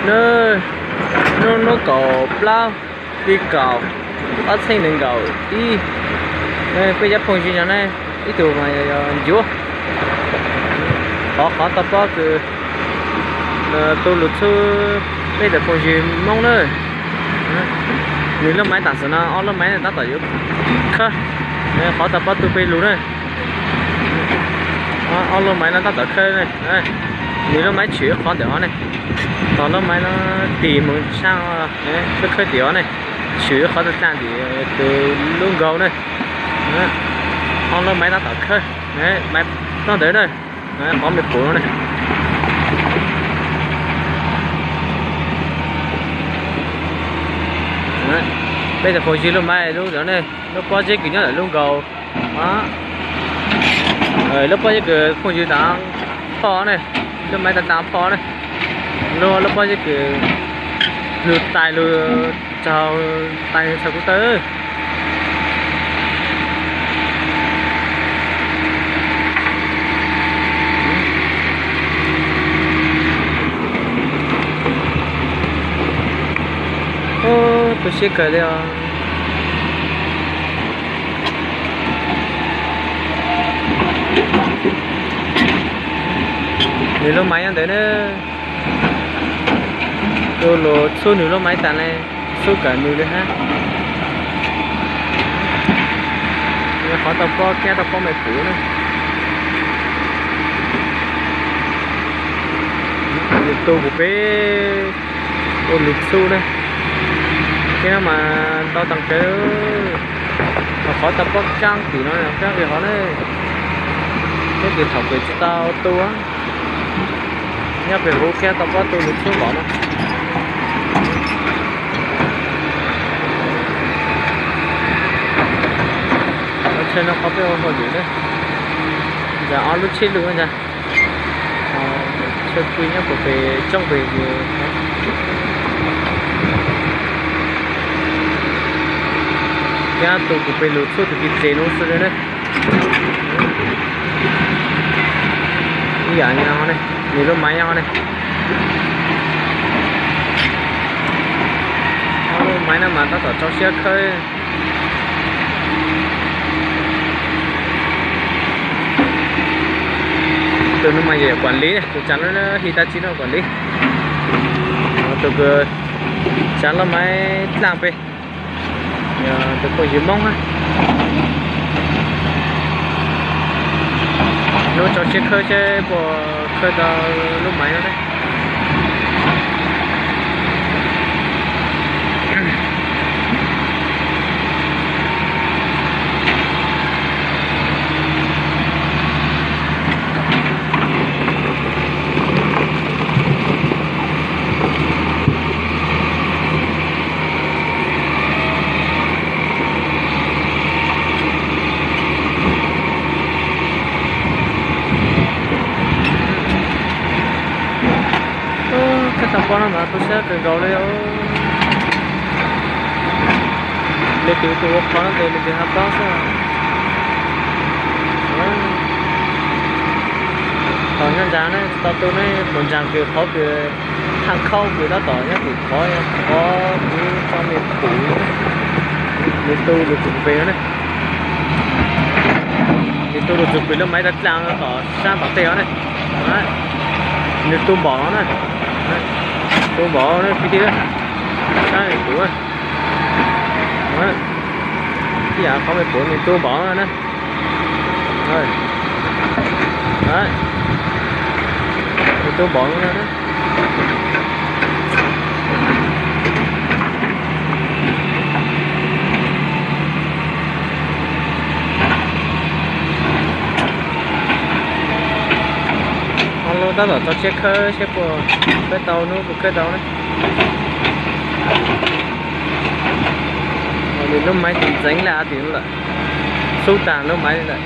Nub, nub kaum plaub hli kaum, ob txhiab nees nkaum ib. Peb cov phooj ywg no ne, ib tug mas yog Ncuav, qhov qhov tau pob kws tu lug txhub peb cov phooj ywg Moob na. Nws lub maiv tam sim no ob lub maiv tab tom yuav khawb, qhov tau pob tu peb lug na. Ob lub maiv no tab tom khawb ne. Nws lub maiv tshwm ib qhov ntawm hov ne. Tos lub maiv no tis mus tshaj, khawb khawb tim hov ne, tshwm ib qhov dlaaj tim tus lub nkaus ne. Ob lub maiv tab tom khawb, maiv nyob ntawd na, qhov mej pum no ne. Peb cov phooj ywg lub maiv lub ntawd ne, lub pob zeb kws nyob ntawm lub nkaus. Lub pob zeb kws phooj ywg tas phoj ne, lub maiv tas tas phoj ne. Lub, lub pob zeb kws lug tais lug tsaug, tais tsaug kuv taw. Tu siab kawg li os. Nws lub maiv nyob ntawd na. Tu lug txhub nws lub maiv tas ne, txhub kawm nws li hab. Qhov tau pob kiag tau pob mej pum na. Nws tu kuv peb ua lug txhub na. Kiag mas ntau taag kawg. Qhov tau pob kaab tim no, kaab tim hov ne. Nyob kws thaum kws tsis tau tu, nyob pem huv kiag tau pob tu lug txhub npaum no. Tsheb no qhov peb ua hauj lwm na, ntawm ob lub tsheb lug ntag. Tsheb pw nyob puag pem tsooj pem. Thiab tus kuv pem lug txhub tus kis tsev nuav xwb na. Ib yam no ne, nws lub maiv nyob ne. Lub maiv no mas tab tom rau siab khawb. Tus no mas yog kuam liv, tus tsav lub hi tag tsi no kuam liv. Tus kws tsav lub maiv dlaaj pem, yog tus phooj ywg Moob hab. Lub rau siab khawb seb puas khawb tau lub maiv no ne. Khawb tau pob no mas tu siab kawg nkaus li. Leej twg tus ua qhov no tes leej twg hab paub xwb. Qhov nyob ntsa ne, tsis tau tu ne, puas ntsaag kws qhov kws thaaj khaub kws tab tom nyob tim qhov, qhov kuv tso mej pum. Nws tu lug txug pem no ne. Nws tu lug txug pem lub maiv dlaaj tom sab tom tej os ne. Nws tu npaum no na. Tu npaum no kwv tij, sab mej pum. Ib yam qhov mej pum nws tu npaum no na. Nws tu npaum no na. Ho lub tab tom tso siab khawb seb puas khawb tau hnub puas khawb tau ne. Nws lub maiv ntxeev ntxeev lawm, txhub taag lub maiv lawm.